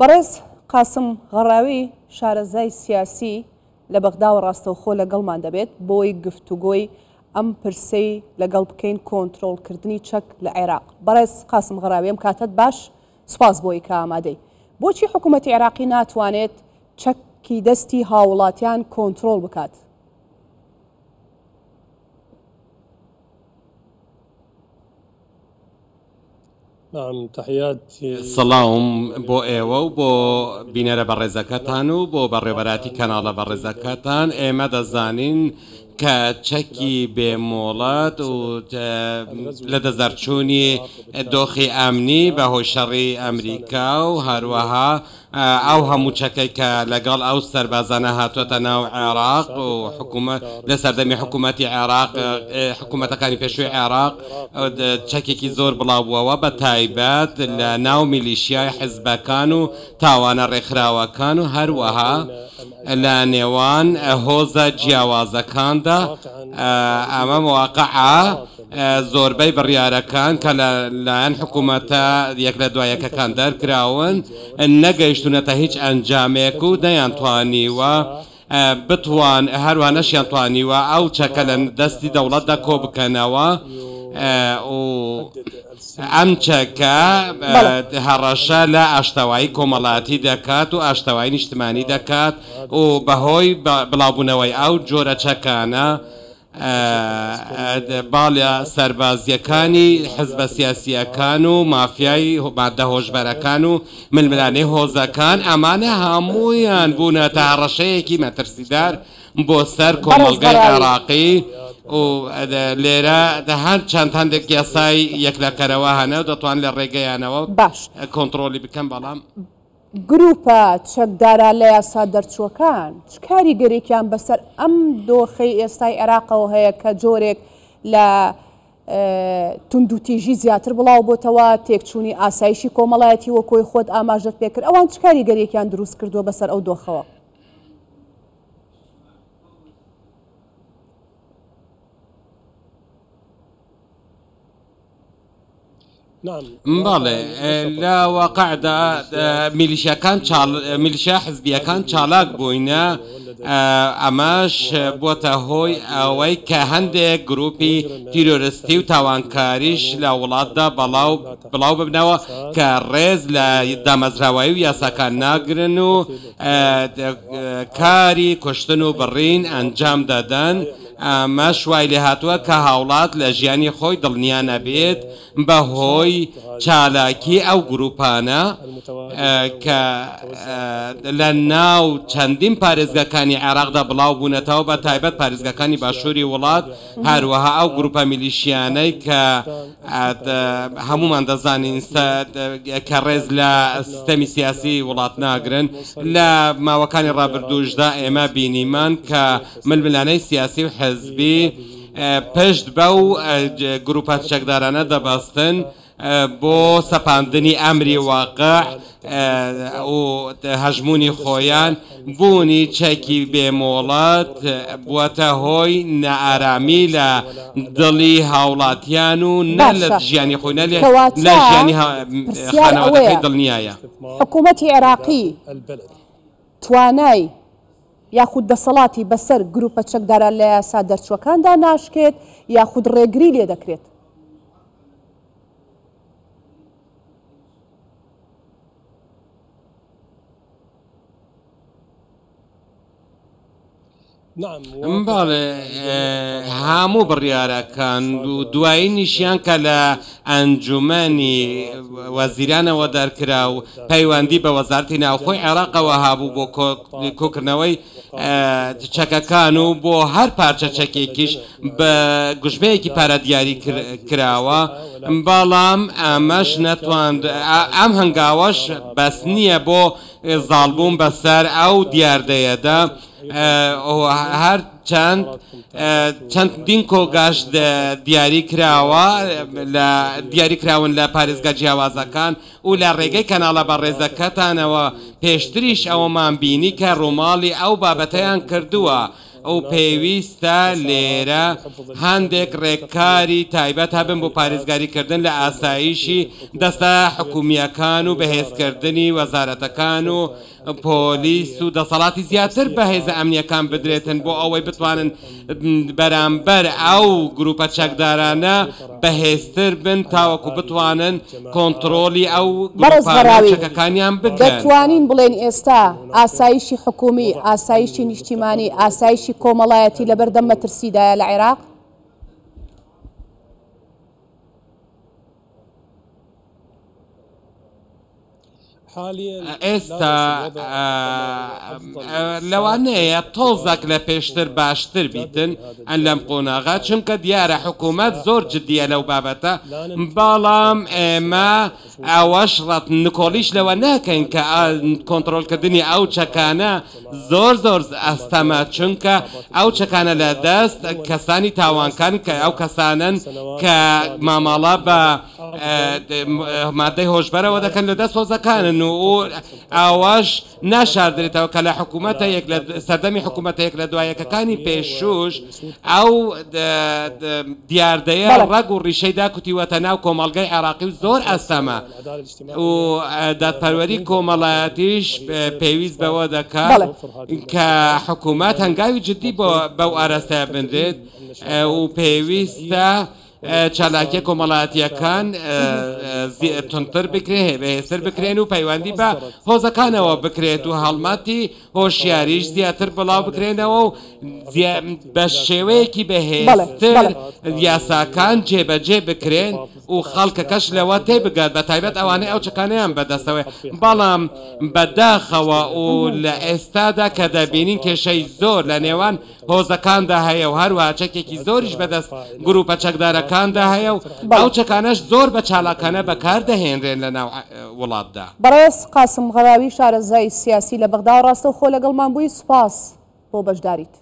بەڕێز قاسم غەڕاوی شارەزای سیاسی لە بەغداوە ڕاستەوخۆ لەگەڵمان دەبێت بۆی گفتوگۆی ئەم پرسەی لەگەڵ بکەین کۆنترۆڵکردنی چەک لە عێراق. بەڕێز قاسم غەڕاوی ئەم کاتەت باش سوپاس بۆی کە ئامادەی. بۆچی حکوومەتی عێراقی ناتوانێت چەکی دەستی هاووڵاتیان کۆنترۆڵ بکات؟ سڵاوم بۆ ئێوە و بۆ بینەرە بەڕێزەکەتان و بۆ بەڕێوەبەراتی کەناڵە بەڕێزەکەتان. ئێمە دەزانین کە چەکی بێ مۆڵەت و لەدەستدەرچوونی دۆخی ئەمنی بەهۆی شەڕی ئەمریکا و هەروەها ئەو هەموو چەکەی کە لەگەڵ ئەو سەربازانە هاتووەتە ناو عێراق و حکوومەت لە سەردەمی حکوومەتی عێراق حکوومەتەکانی پێشووی عێراق چەکێکی زۆر بڵاوبووەوە بە تایبەت لە ناو میلیشیای حزبەکان و تاوانە ڕێکخراوەکان و هەروەها لە نێوان هۆزە جیاوازەکاندا ئەمە واقعە زۆربەی بڕیارەکان کە لە لایەن حکوومەتە یەک لە دوا یەکەکان دەرکراون نەگەیشتوونەتە هیچ ئەنجامێک و نەیانتوانیوە بتوان هەروەها نەشیانتوانیوە ئەو چەکە لە دەستی دەوڵەتدا کۆ بکەنەوە و ئەم چەکە هەڕەشە لە ئاشتەوایی کۆمەڵایەتی دەکات و ئاشتەوایی نیشتمانی دەکات و بەهۆی بڵاوبوونەوەی ئەو جۆرە چەکانە باڵە سەربازییەکانی حزبە سیاسییەکان و مافیای ماددە هۆشبەرەکان و ململانێی هۆزەکان، ئەمانە هەموویان بوونەتە هەڕەشەیەکی مەترسیدار بۆ سەر بەڕێز کۆمەڵگەی غەڕاوی. عێراقی و لێرە هەر چەند هەندێک یاسای یەکلاکەرەوە هەنە و دەتوان لە ڕێگەیانەوە باش. کۆنتڕۆڵی بکەن، بەڵام. گروپە چەکدارە لە یاسا دەرچووەکان چ کاریگەریەکیان بەسەر ئەم دۆخەی ئێستای عێراقەوە هەیە کە جۆرێک لە توندوتیژی زیاتر بڵاو بۆتەوە، تێکچوونی ئاسایشی کۆمەڵایەتی وەکۆی خۆت ئاماژەت پێکرد، ئەوان چ کاریگەریەکیان دروست کردووە بەسەر ئەو دۆخەوە؟ بەڵێ، لە واقعدا میلیشیاکان میلیشیا حزبییەکان چالاک بووینە، ئەمەش بووەتە هۆی ئەوەی کە هەندێک گروپی تیرۆرستی و تاوانکاریش لە وڵاتدا بەڵاو بڵاو ببنەوە کە ڕێز لە دامەزراوایی و یاساکان ناگرن و کاری کوشتن و بڕین ئەنجام دەدەن. ئەمەش وای لێهاتووە کە هاوڵات لە ژیانی خۆی دڵنیا نەبێت بەهۆی چالاکی ئەو گروپانە کە لە ناو چەندین پارێزگاکانی عێراقدا بڵاوبوونەتەوە بە تایبەت پارێزگاکانی باشووری وڵات، هەروەها ئەو گروپە میلیشیانەی کە هەموومان دەزانین کە ڕێز لە سیستەمی سیاسی وڵات ناگرن. لە ماوەکانی ڕابردووشدا ئێمە بینیمان کە ململانێی سیاسی و حزبی پشت بەو گروپە چەکدارانە دەبەستن بۆ سەپاندنی ئەمری واقع و هەژموونی خۆیان، بوونی چەکی بێ مۆڵەت بووەتە هۆی نائارامی لە دڵی هاوڵاتیان و نە لە باشە ژیانی خۆی نە لە کەواتە ژیانی پرسیار خانەوادەکەی ئەوەیە دڵنیایە. حکوومەتی عێراقی توانای یاخود دەسەڵاتی بەسەر گروپە چەکدارە لەیاسا دەرچووەکاندا ناشکێت یاخود ڕێگری لێدەکرێت. بەڵێ هەموو بڕیارەکان و دوایینیشیان کە لە ئەنجومەنی وەزیرانەوە دەرکرا و پەیوەندی بە وەزارەتی ناوخۆی عێراقەوە هەبوو بۆ کۆکردنەوەی چەکەکان و بۆ هەر پارچە چەکێکیش بە گوژمەیەکی پارە دیاری کراوە، بەڵام ئەمەش نەتوانرا، ئەم هەنگاوەش بەس نییە بۆ زاڵبوون بەسەر ئەو دیاردەیەدا، هەرچەند چەندین کۆگاش دیاری کراوە لە دیاری کراون لە پارێزگا جیاوازەکان و لە ڕێگەی کەناڵە بەڕێزەکەتانەوە پێشتریش ئەوەمان بینی کە ڕووماڵی ئەو بابەتەیان کردووە. و پێویستە لێرە هەندێک ڕێککاری تایبەت هەبن بۆ پارێزگاریکردن لە ئاسایشی دەستە حکومییەکان و بەهێزکردنی وەزارەتەکان و پۆلیس و دەسەڵاتی زیاتر بە هێزە ئەمنییەکان بدرێتن بۆ ئەوەی بتوانن بەرامبەر ئەو گروپە چەکدارانە بەهێزتر بن تاوەکو بتوانن کۆنتڕۆڵی ئەو بەڕێز گروپانە و غەڕاوی، چەکەکانیان بکەن. دەتوانین بڵێین ئێستا ئاسایشی حکومی، ئاسایشی نیشتیمانی، ئاسایشی کۆمەڵایەتی لەبەردەم مەترسیدایە لە عێراق؟ ئێستا لەوانەیە تۆزەک لە پێشتر باشتر بیتن لەم قۆناغە، چونکە دیارە حکوومەت زۆر جدیە لەو بابەتە، بەڵام ئێمە ئەوەش ڕەت نکۆڵیش لەوە ناکەین کە کۆنتڕۆڵکردنی ئەو چەکانە زۆر زۆر ئەستەمە، چونکە ئەو چەکانە لە دەست کەسانی تاوانکارن کە ئەو کەسانەن کە مامەڵە بە مادەی هۆشبەرەوە دەکەن لە دەست هۆزەکانن و ئەوەش ناشاردرێتەوە کە لە حکوومەتە یەک لە سەردەمی حکوومەتە یەک لە دوایەکەکانی پێشووش ئەو دیاردەیە ڕەگ و ڕیشەی داکوتیوەتە ناو کۆمەڵگەی عێراقی و زۆر ئەستەمە و دادپەروەری کۆمەڵایەتیش پێویست بەوە دەکات کە حکوومەت هەنگاوی جدی بۆ بەو ئاراستەیە بنرێت و پێویستە چالاکیە کۆمەڵایەتیەکان توندتر بکرێن، بەهێزتر بکرێن و پەیوەندی بە هۆزەکانەوە بکرێت و هەڵمەتی هۆشیاریش زیاتر بڵاو بکرێنەوە و بە شێوەیەکی بەهێزتر یاساکان جێبەجێ بکرێن و خەڵکەکەش لەوە تێبگات، بە تایبەت ئەوانەی ئەو چەکانەیان بەدەستەوەیە. بەڵام بەداخەوە و لە ئێستادا کە دەبینین کێشەی زۆر لە نێوان هۆزەکاندا هەیە و هەروەها چەکێکی زۆریش بەدەست گروپە چەکدارەکاندا هەیە و ئەو چەکانەش زۆر بە چالاکانە بەکاردەهێنرێن لە ناو وڵاتدا. بەڕێز قاسم غەراوی شارەزای سیاسی لە بەغداوە ڕاستەوخۆ لەگەڵمان بووی، سوپاس بۆ بەشداریت.